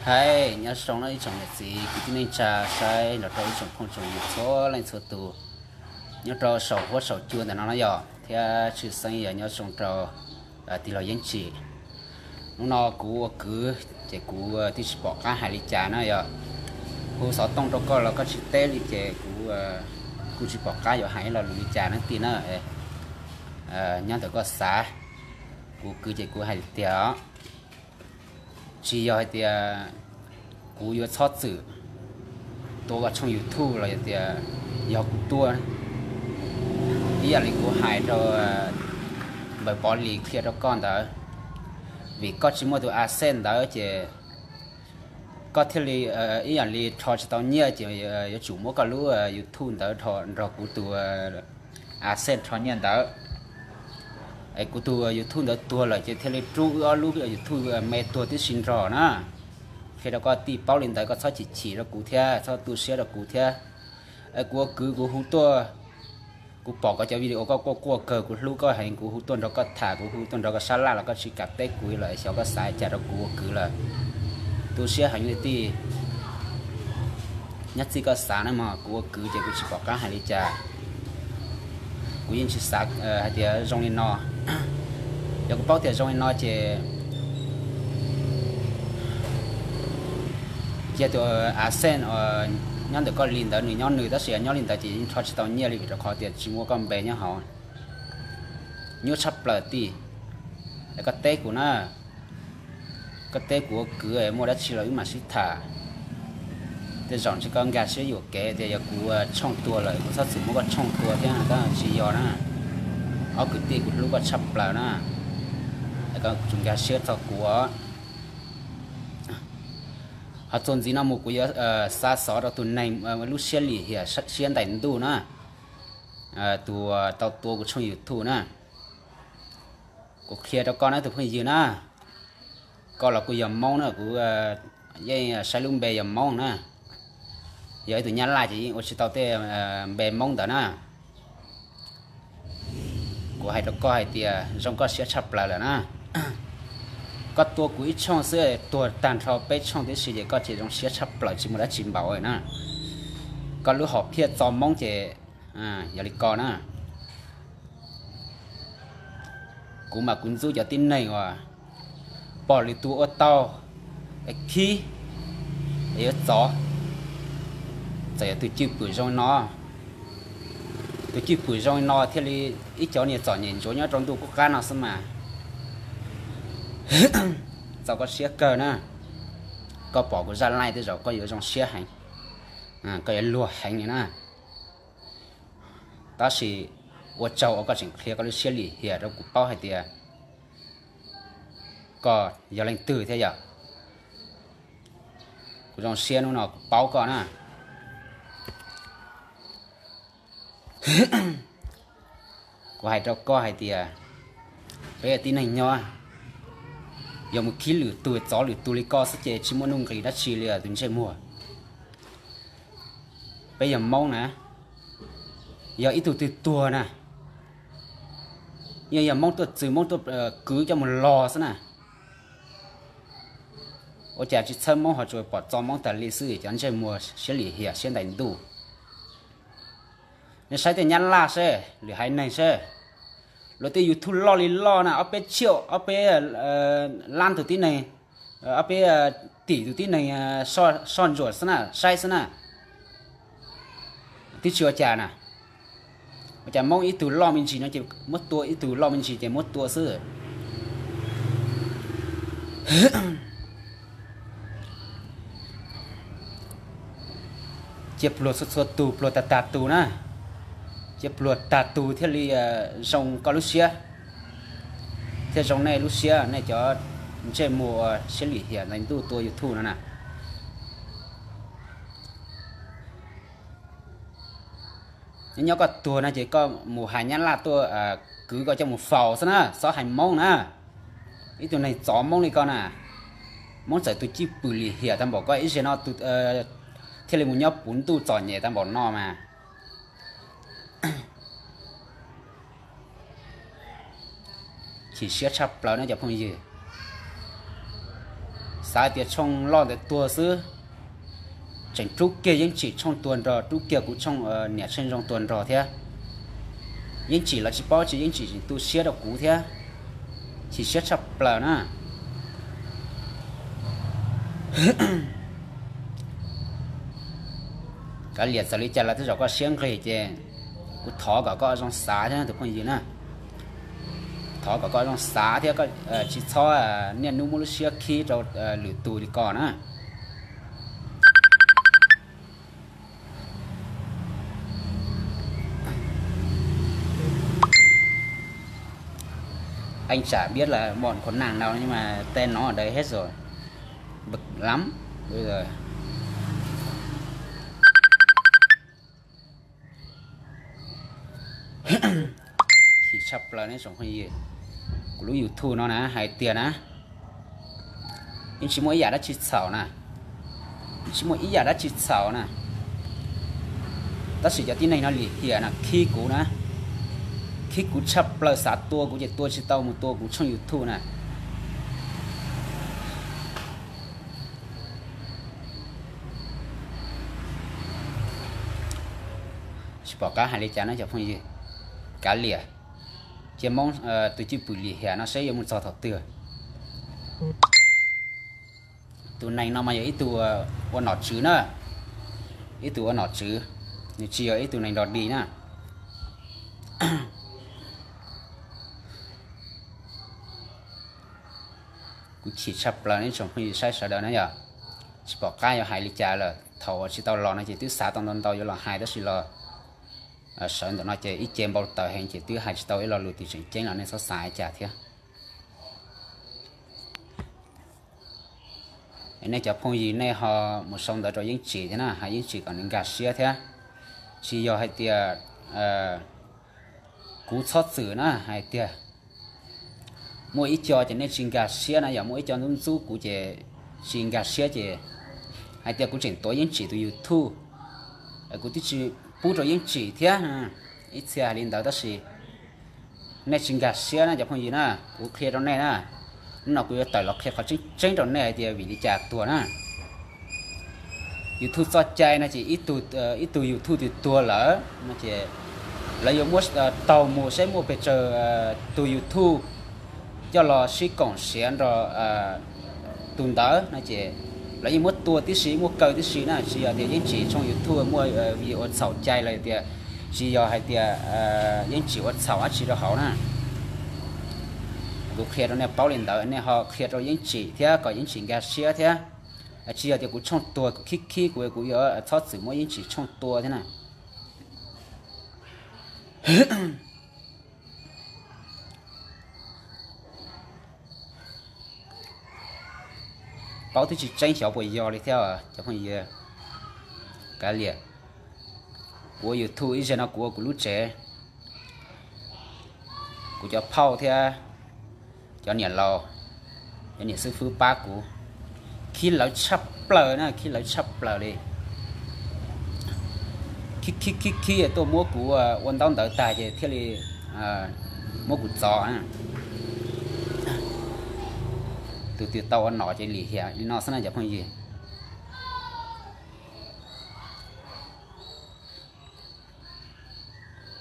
Hais nyob zoo no ib tsoom niam txiv kwv tij neej tsa saib los rau ib tsoom phooj tsoom ywg txhua leej txhua tus nyob rau saum huab saum cua ntawm no no yog thiab tshwj xeeb yog nyob zoo rau tij laug Yeeb Tsim. Hnub no kuv ua kwv ces kuv twb tsis pom qab hais li cas na yog hu xov tooj rau koj los koj tsis teb li ces kuv kuj tsis pom qab yuav hais ib lo lus li cas na tij na. Nyob ntawm koj xav, kuv kwv ces kuv hais li tiag os. Tsis yog hais tias kuv yuav txhob txwm tua koj tshooj YouTube los yog tias yog kuv tua ib yam li kuv hais rau npawg Pov Lis qhia rau koj ntawd, vim koj tsis muaj tus AdSense ntawd ces koj thiaj li ib yam li rho tsis tau nyiaj ces yuav tsum muab koj lub YouTube ntawd nrog kuv tus AdSense rho nyiaj ntawd. Es kuv tus YouTube ntawd tuag lawm ces thiaj li rub wb ob lub YouTube me tuag tib si nrog na. Qhia rau koj tij paub li ntawd koj txhob chim chim rau kuv thiab txhob tu siab rau kuv thiab. Es kuv ua kwv kuv hu tuaj, kuv pom koj cov video koj quaj quaj kawg kuv hlub koj heev kuv hu tuaj nrog koj tham kuv hu tuaj nrog koj sab laj los koj tsis kam teb kuv lawm xyov koj xav cas rau kuv ua kwv lawm. Tu siab heev li tij. Nyob txij koj xav na mog, kuv ua kwv ces kuv tsis pom qab hais li cas. Kuv yeej tsis xav hais tias zoo li no. Yog kuv paub tias zoo li no ces cia tus AdSense nyob ntawm koj li ntawd nws nyob nws tab sis nyob li ntawd ces yeej rho tsis tau nyiaj li vim rau qhov tias tsis muaj koj npe nyob hauv. Nyuaj tshaj plaws tij. Es koj teb kuv na, koj teb kuv ua kwv muaj dab tsi los wb mam sib tham. Tej zaum ntshe koj nkag siab yuam kev tias yog kuv tshooj tuag lawm kuv txhob txwm muab koj tshooj tuag thiab tab tsis yog na. Ob kwv tij kuv hlub koj tshaj plaws na, es koj tsum nkag siab txog kuv os. Ho txuas ntxiv no mus kuv yuav xa xov rau tus neeg lub siab lim hiam siab ntais ntuj na, tus tau tua kuv tshooj YouTube na. Kuv qhia rau koj na tus phooj ywg na, koj los kuj yog Hmoob na, kuv yeej saib lub npe yog Hmoob na. Yog ib tug Nyab Laj ces yeej ua tsis tau tej npe Hmoob ntawd na. Kuv hais rau koj hais tias zoo koj siab tshaj plaws lawm na. Koj tua kuv ib tshooj xwb tuag tag nrho peb tshooj tib si ces koj ces zoo siab tshaj plaws tsis muaj dab tsi npaum na. Koj lub hom phiaj txo Hmoob ces yog li ko na. Kuv mas kuv ntxub cov tib neeg uas pom lwm tus ua tau es khib es yuav txov. Txawm yog tus cwj pwm zoo li no, tus cwj pwm zoo li no thiaj li ib cov niag txom nyem ntsuav nyob rau ntuj qub qab no xwb mas. Txaus koj siab kawg na. Koj pom kuv zaj live tej zaum koj yuav zoo siab heev, koj yuav luag heev li na. Tab sis ua tsaug uas koj tseem qhia koj lub siab lim hiam rau kuv paub hais tias koj yog leej twg thiab yom. Kuv zoo siab hnub no kuv paub koj na. Kuv hais rau koj hais tias peb tib neeg nyob, yog mus khib lwm tus txov lwm tus li koj xwb ces tsis muaj nuj nqis dab tsi li tus ntsej muag. Peb yog Hmoob na, yog ib tug twg tuag na, yeej yog Hmoob tuaj txwv Hmoob tuaj kwv coj mus los xwb na. Ua cas tsis txhawb Hmoob ho tsuas pom txo Hmoob tas li xwb cov ntsej muag siab lim hiam siab ntais ntuj. Nej saib tej Nyab Laj seb, lwm haiv neeg seb, luag tej YouTube loj li loj na ob peb txhiab ob peb lab tus tib neeg, ob peb tim tus tib neeg soj ntsuam xwb na saib xwb na. Twb tsis ua cas na. Ua cas Hmoob ib tug loj me ntsis no ces muab tua, ib tug loj me ntsis ces muab tua xwb. Cia pluag txhua txhua tus, pluag tag tag tus na. Cia pluag tag tus thiaj li zoo koj lub siab, thiaj zoo nej lub siab, nej cov ntsej muag siab lim hiam ntais ntuj tua YouTube no na. Nyob nyob koj tuag no ces koj mus hais Nyab Laj tuaj kwv koj coj mus faus xwb na, txhob hais Hmoob na. Ib tug neeg txov Hmoob li koj na, Hmoob txawm tus cwj pwm lim hiam tag npaum koj ib zaug no thiaj li mus nyob puv ntuj txom nyem tag npaum no mas. Chim siab tshaj plaws no cov phooj ywg. Xav tias tshooj loj ntawd tuag xwb, tseem rub kiag Yeeb Tsim tshooj tuag nrog, rub kiag kuv tshooj niam Tsheej Zoo tuag nrog thiab. Yeeb Tsim los tsis paub, tsis Yeeb Tsim tseem tu siab rau kuv thiab, chim siab tshaj plaws na. Kav liam, txawm li cas los tej zaum koj siab nqig ces kuv thov kom koj zoo xav thiab tus phooj ywg na. Thov kom koj zoo xav thiab koj tsis txhob niaj hnub muab lub siab khib rau lwm tus li ko na. Anh chả biết là bọn khốn nạn nào nhưng mà tên nó ở đây hết rồi. Bực lắm. Bây giờ chim tshaj plaws ne tsoom phooj ywg. Kuv lub YouTube no na hais tias na, yeej tsis muaj ib yam dab tsi txhaum na, yeej tsis muaj ib yam dab tsi txhaum na. Tab sis cov tib neeg no lim hiam na, khib kuv na, khib kuv tshaj plaws, xav tua kuv ces tua tsis tau mus tua kuv tshooj YouTube na. Tsis pom qab hais li cas no cov phooj ywg. Kav liam, cia Hmoob tus cwj pwm lim hiam no seb yuav mus txog thaum twg. Tus neeg no mas yog ib tug ua nom tswv na, ib tug ua nom tswv, nws tsis yog ib tug neeg dog dig na. Kuv chim tshaj plaws nej tsoom phooj ywg saib sawv daws na yog, tsis pom qab yuav hais li cas lawm. Thaum uas tsis tau los no ces twb xav tau ntau ntau yuav los hais tab sis los sawv ntawm no ces ib ce npau taws heev ces twb hais tsis tau ib lo lus twg tseem ceeb los nej txhob xav li cas thiab. Nej cov phooj ywg nej ho mus sau ntawv rau Yeeb Tsim thiab na, hais Yeeb Tsim kom nws nkag siab thiab. Tsis yog hais tias kuv txhob txwm na, hais tias muaj ib co ces nej tsis nkag siab na, yog muaj ib co ntxub ntxub kuv ces tsis nkag siab ces hais tias kuv tseem tuav Yeeb Tsim tus YouTube. Kuv twb tsis pub rau Yeeb Tsim thiab. Ib txhia hais li ntawd tab sis nej tsis nkag siab na cov phooj ywg na, kuv qhia rau nej na. Hnub no kuv yuav tawm los qhia qhov tseeb tseeb rau nej hais tias vim li cas tuag na. YouTube txoj cai no ces ib tug YouTube twg tuag lawm no ces lawv yuav muab taug mus saib muaj pes tsawg tus YouTube coj los sib koom siav nrog tus ntawd no ces lawv yeej muab tua tib si, muaj kaw tib si na. Tsis yog tias Yeeb Tsim tshooj YouTube muaj video ua txhaum cai los tias, tsis yog hais tias Yeeb Tsim ua txhaum dab tsi rau hauv na. Kuv qhia rau nej paub li ntawd, nej ho qhia rau Yeeb Tsim thiab kom Yeeb Tsim nkag siab thiab. Tsis yog tias kuv tshooj tuag kuv khib khib kuv, kuv yuav txhob txwm muab Yeeb Tsim tshooj tua thiab na. Paub twb tsis tseeb xyov puas yog li thiab cov phooj ywg. Kav liam, kuv ua YouTube ib zaug no kuv ua kuv lub tsev, kuv cov phauj thiab cov niam laus, cov niam xib fwb pab kuv, khib lawv tshaj plaws na, khib lawv tshaj plaws li. Khib khib khib khib tuaj muab kuv ua ntaub ntawv tag ces thiaj li muab kuv txov. Tus twg tau ua nom ces lim hiam li no xwb na cov phooj ywg.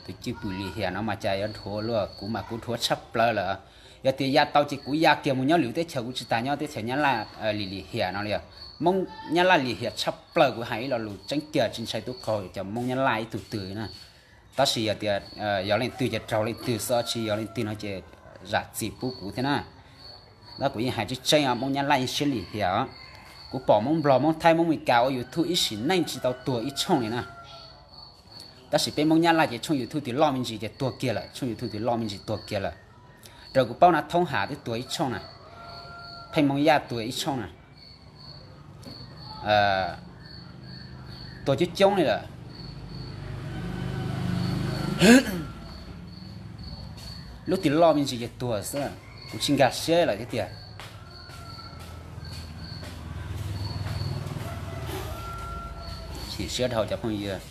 Tus cwj pwm lim hiam no mas cas yuav dhuav luaj, kuv mas kuv dhuav tshaj plaws lawm. Yog tias ya tau ces kuv ya kiag mus nyob lwm teb chaws, kuv tsis tas nyob teb chaws Nyab Laj lim lim hiam no li. Hmoob Nyab Laj lim hiam tshaj plaws, kuv hais ib lo lus tseeb kiag tsis ntshai tub qaug cov Hmoob Nyab Laj ib tug twg na. Tab sis yog tias yog leej twg ces raug leej twg xwb, tsis yog leej twg no ces zam txim pub kuv thiab na. Tab kuv yeej hais tseeb tseeb os, Hmoob Nyab Laj yeej siab lim hiam os. Kuv pom Hmoob Nplog, Hmoob Thaib, Hmoob Meskas ua YouTube ib sim neej tsis tau tuag ib tshooj li na. Tab sis peb Hmoob Nyab Laj ces tshooj YouTube twg loj me ntsis ces tuag kiag lawm, tshooj YouTube twg loj me ntsis tuag kiag lawm. Raws kuv paub na, Thoob Ham twb tuag ib tshooj na, Pheej Hmoob Yaj tuag ib tshooj na, tuag coob coob li lawm. Lub twg loj me ntsis ces tuag xwb, kuv tsis nkag siab lawm thiab tiag. Chim siab dhau cov phooj ywg,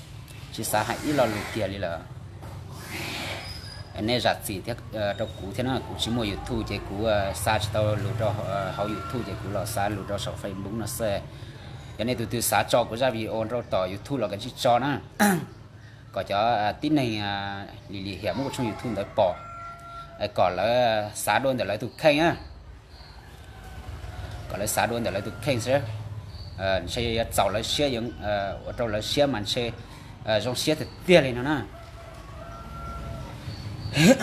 tsis xav hais ib lo lus kiag li lawm. nej zam txim thiab rau kuv thiab na. Kuv tsis muaj YouTube ces kuv xa tsis tau lus rau hauv YouTube ces kuv los xa lus rau saum Facebook no xwb. Yog nej tus twg xav tso kuv zaj video rau tom YouTube los kav tsij tso na, kom cov tib neeg lim lim hiam muab kuv tshooj YouTube ntawd pom, kom lawv xav dua ntawm lawv tus kheej na, kom lawv xav dua ntawm lawv tus kheej xwb. Ntshe yuav txaus lawv siab, ua rau lawv siab mas ntshe zoo siab tiag tiag li no na. Ib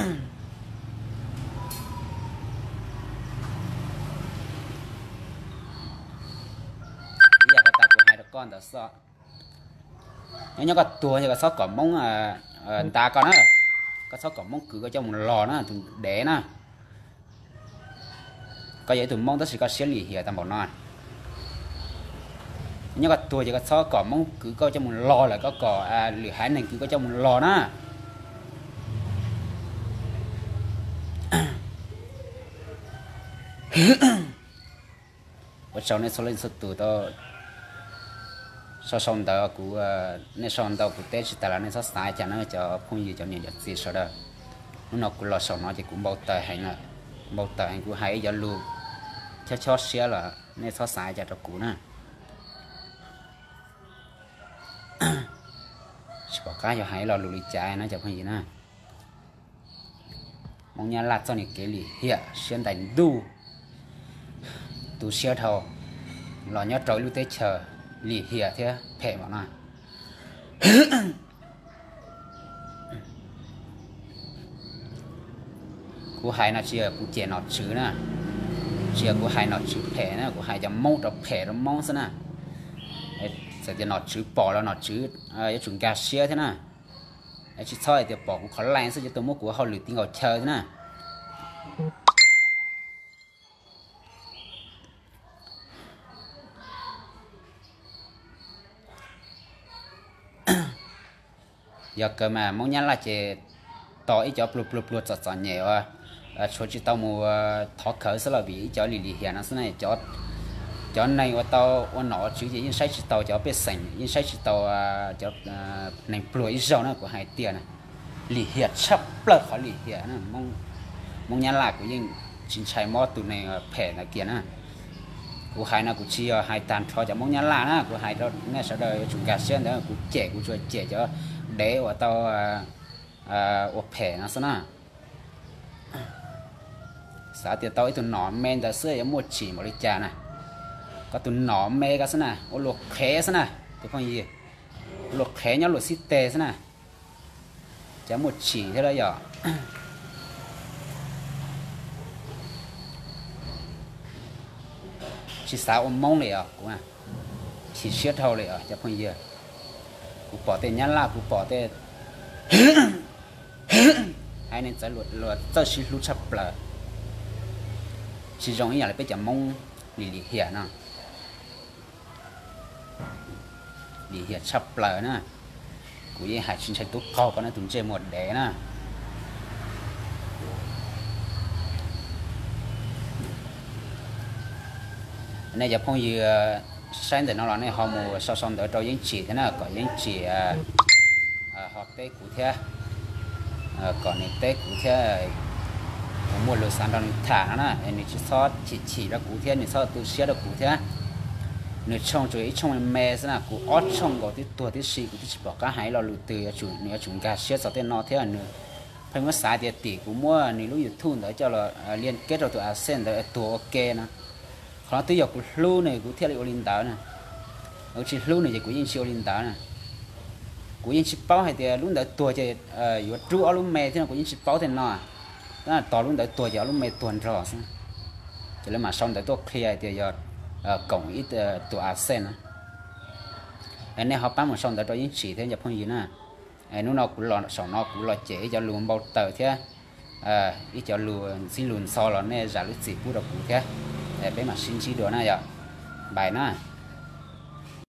yam tas kuv hais rau koj ntawd xwb. Nyob nyob koj tuag ces koj txhob kom Hmoob nta koj na, koj txhob kom Hmoob kwv koj coj mus los na, tus dev na. Koj yog ib tug Hmoob tab sis koj siab lim hiam tag npaum no. Nyob koj tuag ces koj txhob kom Hmoob kwv koj coj mus los lawm, koj kom lwm haiv neeg kwv koj coj mus los na. Ua tsaug nej txhua leej txhua tus tau sau sau ntawv kuv, nej sau ntau kuv teb tsis tas los nej txhob xav cas na cov phooj ywg cov niam cov txiv sawv daws. Hnub no kuv los saum no ces kuv npau taws heev lawm, npau taws heev, kuv hais ib cov lus chob chob siab los nej txhob xav cas rau kuv na. Tsis pom qab yuav hais lo lus li cas na cov phooj ywg na. Hmoob Nyab Laj txoj niag kev lim hiam siab ntais ntuj, tu siab dhau los nyob rau ib lub teb chaws lim hiam thiab phem npaum no. Kuv hais no tsis yog kuv cem nom tswv na, tsis yog kuv hais nom tswv phem na, kuv hais cov Hmoob rau phem rau Hmoob xwb na. Txawm tias nom tswv pom los nom tswv yuav tsum nkag siab thiab na. Tsis txhob hais tias pom kuv qhov leej xwb ces tuaj muab kuv hauj lwm ti nkaus chaw thiab na. Yog kawg mas Hmoob Nyab Laj ces tos ib cov pluag pluag pluag txom txom nyem uas tshuav tsis tau mus thov khawv xwb los vim ib cov lim lim hiam no xwb na. Cov neeg uas tau ua nom ua tswv ces yeej saib tsis taus cov pej xeem, yeej saib tsis taus cov neeg pluag ib zaug na, kuv hais tiag na. Lim hiam tshaj plaws qhov lim hiam na. Hmoob Nyab Laj kuv yeej tsis ntshai mob tus neeg phem ntawd kiag na. Kuv hais no kuv tsis yog hais tag nrho cov Hmoob Nyab Laj na, kuv hais rau nej sawv daws yuav tsum nkag siab ntawd, kuv cem kuv tsuas cem cov dev uas tau ua phem no xwb na. Xav tias tau ib tug nom me ntawd xwb yuav muaj tsim npaum li cas na. Koj tus nom me ko xwb na, ua luag qhev xwb na, tus phooj ywg, ua luag qhev nyob luag xib teg xwb na, cas muaj tsim thiab lawm yom. Tsis xav ua Hmoob li os, kuv chim siab dhau li os cov phooj ywg. Kuv pom tej Nyab Laj, kuv pom tej haiv neeg txawv luag txawj sib hlub tshaj plaws, tsis zoo ib yam li peb cov Hmoob lim lim hiam no. Lim hiam tshaj plaws na. Kuv yeej hais tsis ntshai tub qaug koj na, tus ntsej muag dev na. Nej cov phooj ywg saib ntawm no los nej ho mus sau sau ntawv rau Yeeb Tsim thiab na, kom Yeeb Tsim ho teb kuv thiab, kom nws teb kuv thiab. Kuv muaj lus xav nrog nws tham no na, nws tsis txhob chim chim rau kuv thiab, nws txhob tu siab rau kuv thiab. Nws tshooj tsuas ib tshooj me xwb na, kuv ob tshooj nkaus twb tuag tib si, kuv twb tsis pom qab hais lo lus twg, nws yuav tsum nkag siab txog tej no thiab. Nws pheej muab xav tias tim kuv muab nws lub YouTube ntawd coj los liaj keb rau tus AdSense ntawd tuag ua ke no. Qhov no twb yog kuv hlub nws kuv thiaj li ua li ntawd na. Kuv tsis hlub nws ces kuv yeej tsis ua li ntawd na. Kuv yeej tsis paub hais tias lub ntawd tuag ces yuav rub ob lub me thiab no, kuv yeej tsis paub tej no. Tab tos lub ntawd tuag ces ob lub me tuag nrog xwb. Ces lawv mam sau ntawv tuaj qhia hais tias yog koom ib tus AdSense na. Nej ho pab mus sau ntawv rau Yeeb Tsim thiab cov phooj ywg na. Hnub no kuv los saum no kuv los cem ib cov lus npau taws thiab ib cov lus ntxhib lus ntxhov los nej zam lub txim pub rau kuv thiab. Peb mam sib ntsib dua na yom. Npais na.